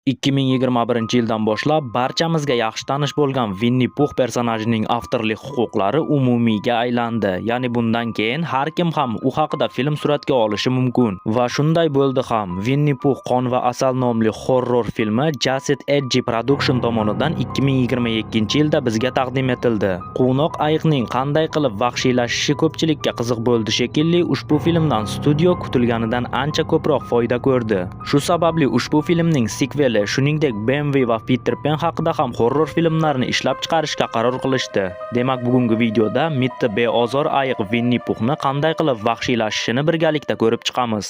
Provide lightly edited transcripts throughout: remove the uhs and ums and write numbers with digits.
2021-yildan boshlab barchamizga yaxshi tanish bo'lgan Vinni Pux personajining avtorlik huquqlari umumiyga aylandi. Ya'ni bundan keyin har kim ham u haqida film suratga olishi mumkin. Va shunday bo'ldi ham. Vinni Pux Qon va asal nomli horror filmi Just Edge Production tomonidan 2022-yilda bizga taqdim etildi. Quvnoq ayiqning qanday qilib vahshiylashishi ko'pchilikka qiziq bo'ldi shekilli, ushbu filmdan studio kutilganidan ancha ko'proq foyda ko'rdi. Shu sababli ushbu filmning sikveli, shuningdek Bambi va Peter Pan haqida ham horror filmlarni ishlab chiqarishga qaror qilishdi. Demak, bugungi videoda mitti beozor ayiq Vinni Puxni qanday qilib vahshiylashishini birgalikda ko'rib chiqamiz.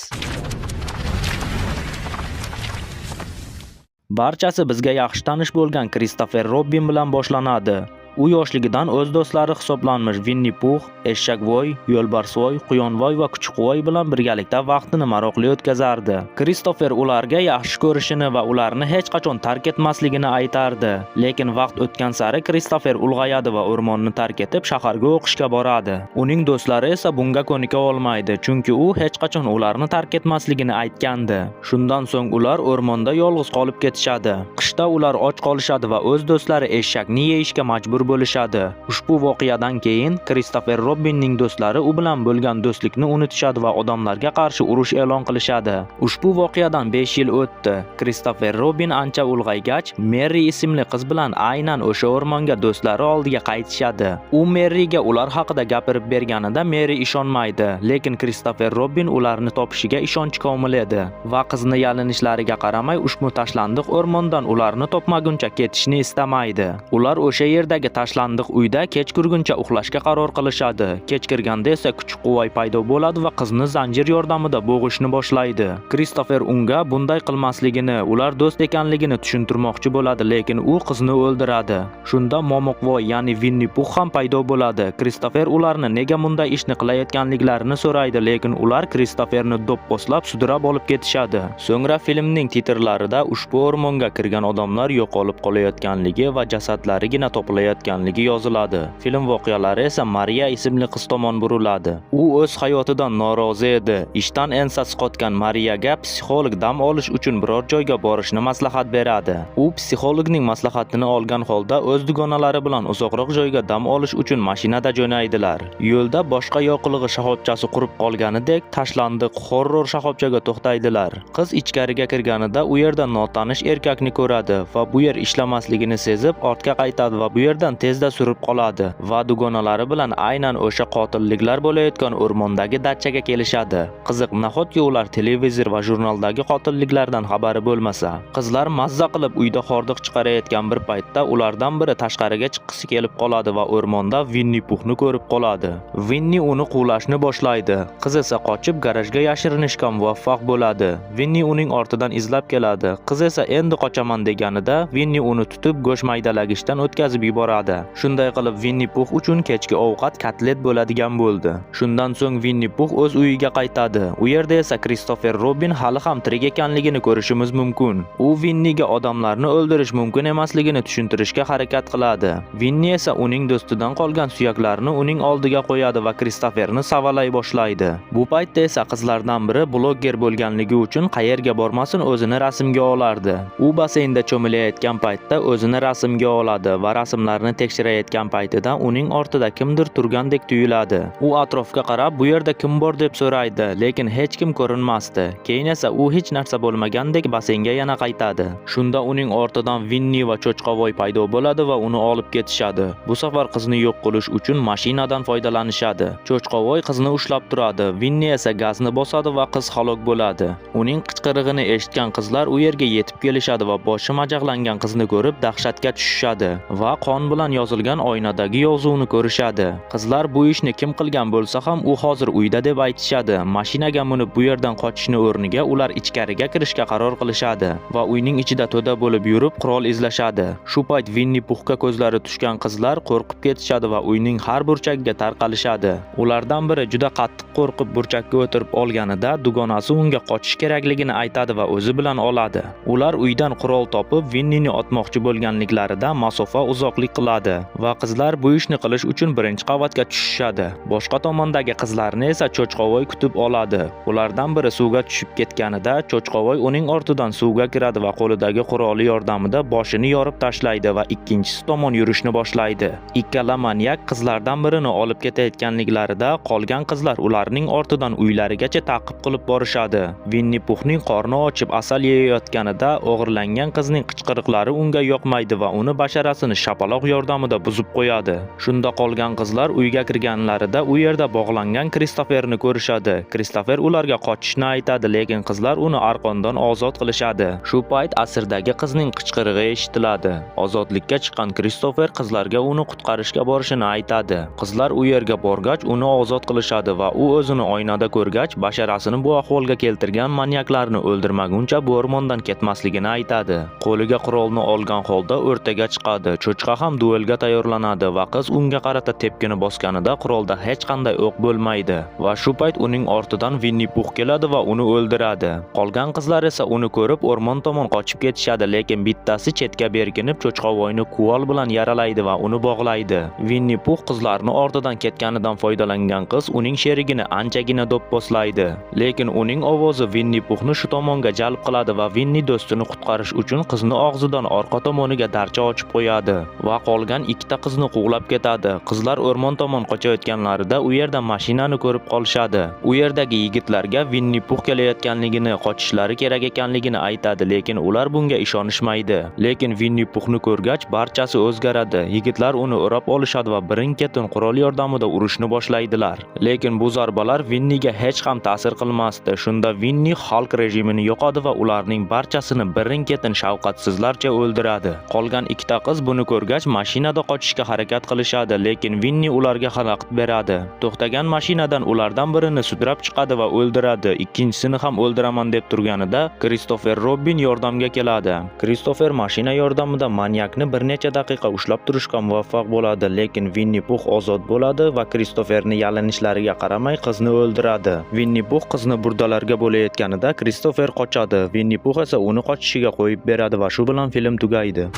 Barchasi bizga yaxshi tanish bo'lgan Kristofer Robin bilan boshlanadi. U yoshligidan o'z do'stlari hisoblanmish Vinni Pux, Eshakvoy, Yo'lbarsvoy, Quyonvoy va Kuchukvoy bilan birgalikda vaqtini maroqli o'tkazardi. Kristofer ularga yaxshi ko'rishini va ularni hech qachon tark etmasligini aytardi. Lekin vaqt o'tgan sari Kristofer ulg'ayadi va o'rmonni tark etib shaharga o'qishga boradi. Uning do'stlari esa bunga ko'nika olmaydi, chunki u hech qachon ularni tark etmasligini aytgandi. Shundan so'ng ular o'rmonda yolg'iz qolib ketishadi. Qishda ular och qolishadi va o'z do'stlari eshakni yeyishga majbur bo'lishadi. Ushbu voqeadan keyin Kristofer Robinning do'stlari u bilan bo'lgan do'stlikni unutishadi va odamlarga qarshi urush e'lon qilishadi. Ushbu voqeadan 5 yil o'tdi. Kristofer Robin ancha ulg'aygach, Merri ismli qiz bilan aynan o'sha o'rmonga do'stlari oldiga qaytishadi. U Merriga ular haqida gapirib berganida Merri ishonmaydi, lekin Kristofer Robin ularni topishiga ishonchi komil edi va qizni yalinishlariga qaramay ushbu tashlandiq o'rmondan ularni topmaguncha ketishni istamaydi. Ular o'sha yerdagi tashlandiq uyda kech kirguncha uxlashga qaror qilishadi. Kech kirganda esa Kuchukvoy paydo bo'ladi va qizni zanjir yordamida bo'g'ishni boshlaydi. Kristofer unga bunday qilmasligini, ular do'st ekanligini tushuntirmoqchi bo'ladi, lekin u qizni o'ldiradi. Shunda Momoqvoy, ya'ni Vinni Pux ham paydo bo'ladi. Kristofer ularni nega bunday ishni qilayotganliklarini so'raydi, lekin ular Kristoferni do'pposlab sudrab olib ketishadi. So'ngra filmning titrlarida ushbu o'rmonga kirgan odamlar yo'qolib qolayotganligi va jasadlarigina topilayotganligi yoziladi. Film voqealari esa Mariya ismli qiz tomon buriladi. U o'z hayotidan norozi edi. Ishdan ensasi qotgan Mariyaga psixolog dam olish uchun biror joyga borishni maslahat beradi. U psixologning maslahatini olgan holda o'z dugonalari bilan uzoqroq joyga dam olish uchun mashinada jo'naydilar. Yo'lda boshqa yoqilg'i shoxobchasi qurib qolganidek tashlandiq horror shoxobchaga to'xtaydilar. Qiz ichkariga kirganida u yerda notanish erkakni ko'radi va bu yer ishlamasligini sezib ortga qaytadi va bu yerdan tezda surib qoladi va dugonalari bilan aynan o'sha qotilliklar bo'layotgan o'rmondagi dachaga kelishadi. Qiziq, nahotki ular televizor va jurnaldagi qotilliklardan xabari bo'lmasa? Qizlar mazza qilib uyda hordiq chiqarayotgan bir paytda ulardan biri tashqariga chiqqisi kelib qoladi va o'rmonda Vinni Puxni ko'rib qoladi. Vinni uni quvlashni boshlaydi. Qiz esa qochib garajga yashirinishga muvaffaq bo'ladi. Vinni uning ortidan izlab keladi. Qiz esa endi qochaman deganida Vinni uni tutib go'sht maydalagichdan o'tkazib yuboradi. Shunday qilib Vinni Pux uchun kechki ovqat kotlet bo'ladigan bo'ldi. Shundan so'ng Vinni Pux o'z uyiga qaytadi. U yerda esa Kristofer Robin hali ham tirik ekanligini ko'rishimiz mumkin. U Vinniga odamlarni o'ldirish mumkin emasligini tushuntirishga harakat qiladi. Vinni esa uning do'stidan qolgan suyaklarni uning oldiga qo'yadi va Kristoferni savalay boshlaydi. Bu paytda esa qizlardan biri blogger bo'lganligi uchun qayerga bormasin o'zini rasmga olardi. U basseynda cho'milayotgan paytda o'zini rasmga oladi va rasmlarni tekshirayotgan paytida uning ortida kimdir turgandek tuyuladi. U atrofga qarab bu yerda kim bor deb so'raydi, lekin hech kim ko'rinmasdi. Keyin esa u hech narsa bo'lmagandek basseynga yana qaytadi. Shunda uning ortidan Vinni va Cho'chqavoy paydo bo'ladi va uni olib ketishadi. Bu safar qizni yo'q qilish uchun mashinadan foydalanishadi. Cho'chqavoy qizni ushlab turadi. Vinni esa gazni bosadi va qiz halok bo'ladi. Uning qichqirig'ini eshitgan qizlar u yerga yetib kelishadi va boshi majaqlangan qizni ko'rib dahshatga tushishadi va qon bilan yozilgan oynadagi yozuvni ko'rishadi. Qizlar bu ishni kim qilgan bo'lsa ham u hozir uyda deb aytishadi. Mashinaga minib bu yerdan qochishni o'rniga ular ichkariga kirishga qaror qilishadi va uyning ichida to'da bo'lib yurib qurol izlashadi. Shu payt Vinni Puxga ko'zlari tushgan qizlar qo'rqib ketishadi va uyning har burchagiga tarqalishadi. Ulardan biri juda qattiq qo'rqib burchakka o'tirib olganida dugonasi unga qochish kerakligini aytadi va o'zi bilan oladi. Ular uydan qurol topib Vinnini otmoqchi bo'lganliklarida masofa uzoqlik qiladi. qiladi va qizlar bu ishni qilish uchun birinchi qavatga tushishadi. Boshqa tomondagi qizlarni esa Cho'chqavoy kutib oladi. Ulardan biri suvga tushib ketganida Cho'chqavoy uning ortidan suvga kiradi va qo'lidagi quroli yordamida boshini yorib tashlaydi va ikkinchisi tomon yurishni boshlaydi. Ikkala manyak qizlardan birini olib ketayotganliklarida qolgan qizlar ularning ortidan uylarigacha ta'qib qilib borishadi. Vinni Puxning qorni ochib asal yeyayotganida o'g'irlangan qizning qichqiriqlari unga yoqmaydi va uni basharasini shapaloq yordamida buzib qo'yadi. Shunda qolgan qizlar uyga kirganlarida u yerda bog'langan Kristoferni ko'rishadi. Kristofer ularga qochishni aytadi, lekin qizlar uni arqondan ozod qilishadi. Shu payt asrdagi qizning qichqirig'i eshitiladi. Ozodlikka chiqqan Kristofer qizlarga uni qutqarishga borishini aytadi. Qizlar u yerga borgach uni ozod qilishadi va u o'zini oynada ko'rgach basharasini bu ahvolga keltirgan manyaklarni o'ldirmaguncha bu o'rmondan ketmasligini aytadi. Qo'liga qurolni olgan holda o'rtaga chiqadi. Cho'chqa ham duelga tayyorlanadi va qiz unga qarata tepkini bosganida qurolda hech qanday o'q bo'lmaydi va shu payt uning ortidan Vinni Pux keladi va uni o'ldiradi. Qolgan qizlar esa uni ko'rib o'rmon tomon qochib ketishadi, lekin bittasi chetga berkinib Cho'chqavoyni kuvol bilan yaralaydi va uni bog'laydi. Vinni Pux qizlarni ortidan ketganidan foydalangan qiz uning sherigini anchagina do'pposlaydi. Lekin uning ovozi Vinni Puxni shu tomonga jalb qiladi va Vinni do'stini qutqarish uchun qizni og'zidan orqa tomoniga darcha ochib qo'yadi va qolgan ikkita qizni quvlab ketadi. Qizlar o'rmon tomon qochayotganlarida u yerda mashinani ko'rib qolishadi. U yerdagi yigitlarga Vinni Pux kelayotganligini, qochishlari kerak ekanligini aytadi, lekin ular bunga ishonishmaydi. Lekin Vinni Puxni ko'rgach barchasi o'zgaradi. Yigitlar uni o'rab olishadi va birin-ketin qurol yordamida urushni boshlaydilar. Lekin bu zarbalar Vinniga hech ham ta'sir qilmasdi. Shunda Vinni Xalk rejimini yoqadi va ularning barchasini birin-ketin shafqatsizlarcha o'ldiradi. Qolgan ikkita qiz buni ko'rgach mashinada qochishga harakat qilishadi, lekin Vinni ularga xalaqit beradi. To'xtagan mashinadan ulardan birini sudrab chiqadi va o'ldiradi. Ikkinchisini ham o'ldiraman deb turganida Kristofer Robbin yordamga keladi. Kristofer mashina yordamida manyakni bir necha daqiqa ushlab turishga muvaffaq bo'ladi, lekin Vinni Pux ozod bo'ladi va Kristoferni yalinishlariga qaramay qizni o'ldiradi. Vinni Pux qizni burdalarga bo'layotganida Kristofer qochadi. Vinni Pux esa uni qochishiga qo'yib beradi va shu bilan film tugaydi.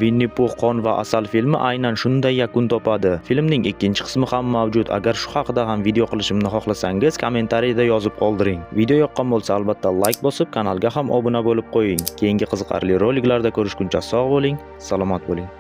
Vinni Pux qon va asal filmi aynan shunday yakun topadi. Filmning ikkinchi qismi ham mavjud. Agar shu haqida ham video qilishimni xohlasangiz, kommentariyada yozib qoldiring. Video yoqqan bo'lsa albatta like bosib, kanalga ham obuna bo'lib qo'ying. Keyingi qiziqarli roliklarda ko'rishguncha sog' bo'ling, salomat bo'ling.